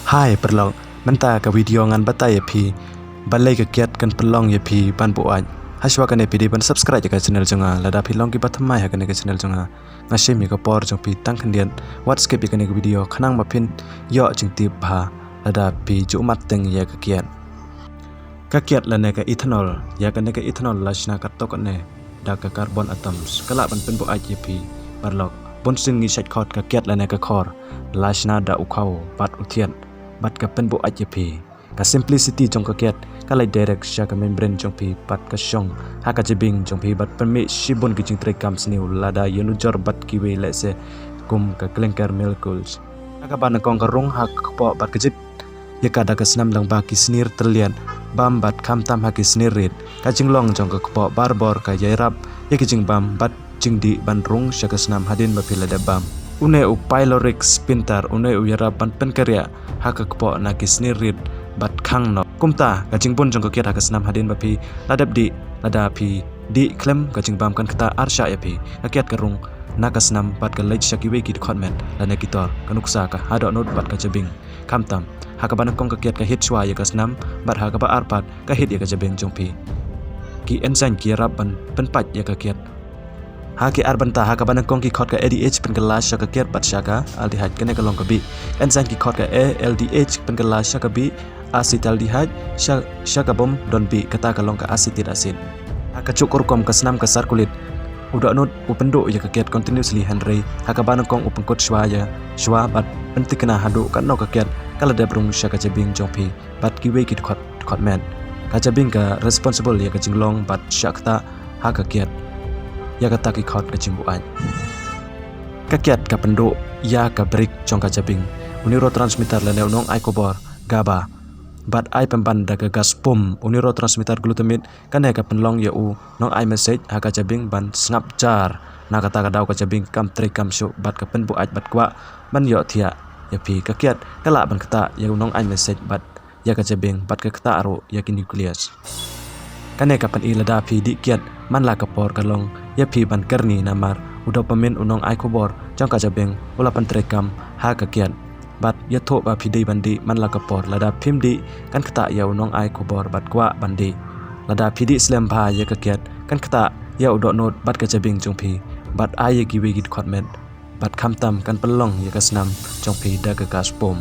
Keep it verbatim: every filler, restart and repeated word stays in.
Hai paralok, mynta ka video ngan batai ïa phi balei ka kiad kan pynlong ïa phi ban buaid. Hashwa kane phi dei ban subscribe ïa ka channel jong nga, lada phi long kiba thymmai ha kane ka channel jong nga, nga shim ïa ka por jong phi tang khyndiat. Wat skip ïa kane ka video khnang ba phin ïoh jingtip bha lada phi ju mat teng ïa ka kiad. Ka kiad lane ka ethanol, ïa kane ka ethanol la shna katto katne da ka carbon atoms, ka lah ban pynbuaid ïa phi paralok. Bunsien ngi shait khot ka kiad lane ka khor la shna da u khaw bad u thiat bad ka pynbuaid ïa phi. Ka simplicity jong ka kiad ka leit direct sha ka membrane jong phi bad ka shong ha ka jabieng jong phi bad pynmih shibun ki jingtrei kam sniew lada ïa nujor bad kiwei lehse kum ka clinker molecules. Ha kaba nyngkong ka rung ha ka kpoh bad ka jit ïa ka da ka snam lyngba ki snir tylliat bam bad khamtam ha ki snir rit. Ka jinglong jong ka kpoh barabor ka ïarap ïa ki jingbam bad jingdih ban rung sha ka snam hadien ba phi la dep bam. Une u pyloric sphincter, une u ïarap ban pynkariah ha ka kpoh na ki snir rit bad khang noh. Kumta ka jingbun jong ka kiad ha ka snam hadien ba phi la dep dih, lada phi dih khlem ka jingbam kan ktah arshah ïa phi. Ka kiad ka rung na ka snam bad ka leit sha kiwei ki dkhot met lane ki tor, ka nuksa, ka hadoh nud bad ka jabieng. Khamtam ha kaba nyngkong ka kiad ka hit shwa ïa ka snam bad ha kaba ar pat ka hit ïa ka jabieng jong phi. Ki enzyme ki ïarap ban pynpait ïa ka kiad. Ha ki ar bynta, ha kaba nyngkong ki khot ka A D H pynkylla sha ka kiad bad sha ka aldehyde, kane ka long ka bih. Enzyme ki khot ka A L D H pynkylla sha ka bih acetaldehyde sha, sha ka bym don bih, kata ka long ka acetic acid. Ha kajuh ka rukom ka snam ka circulate, u dohnud u pynduh ïa ka kiad continuously, hynrei ha kaba nyngkong u pynkut shwa ïa shwa bad pyntikna haduh katno ka kiad ka la dep rung sha ka jabieng jong phi bad kiwei ki dkhot, dkhot met. Ka jabieng ka responsible ïa ka jinglong bad shah ktah ha ka kiad ïa kata ki khot ka jingbuaid. Ka kiad ka pynduh ïa ka brake jong ka jabieng, u neurotransmitter lane u nongai khubor GABA bad ai pynban da ka gas pump, u neurotransmitter glutamate. Kane ka pynlong ïa u nongai message ha ka jabieng ban sngap jar. Na kata ka daw ka jabieng kam trei kam shuh bad ka pynbuaid bad kwah ban ïohthiah ïa phi. Ka kiad ka lah ban ktah ïa u nongai message bad ïa ka jabieng bad ka ktah ruh ïa ki nucleus. Kane ka pyni lada phi dih kiad man la ka por ka long ïa phi ban kyrni, namar u dopamine, u nongai khubor jong ka jabieng, u la pyntrei kam ha ka kiad bad ïathuh ba phi dei ban dih man la ka por. Lada phim dih kan ktah ïa u nongai khubor bad kwah ban dih. Lada phi dih slem bha ïa ka kiad kan ktah ïa u dohnud bad ka jabieng jong phi bad ai ïa kiwei ki dkhot met bad khamtam kan pynlong ïa ka snam jong phi da ka gas pump.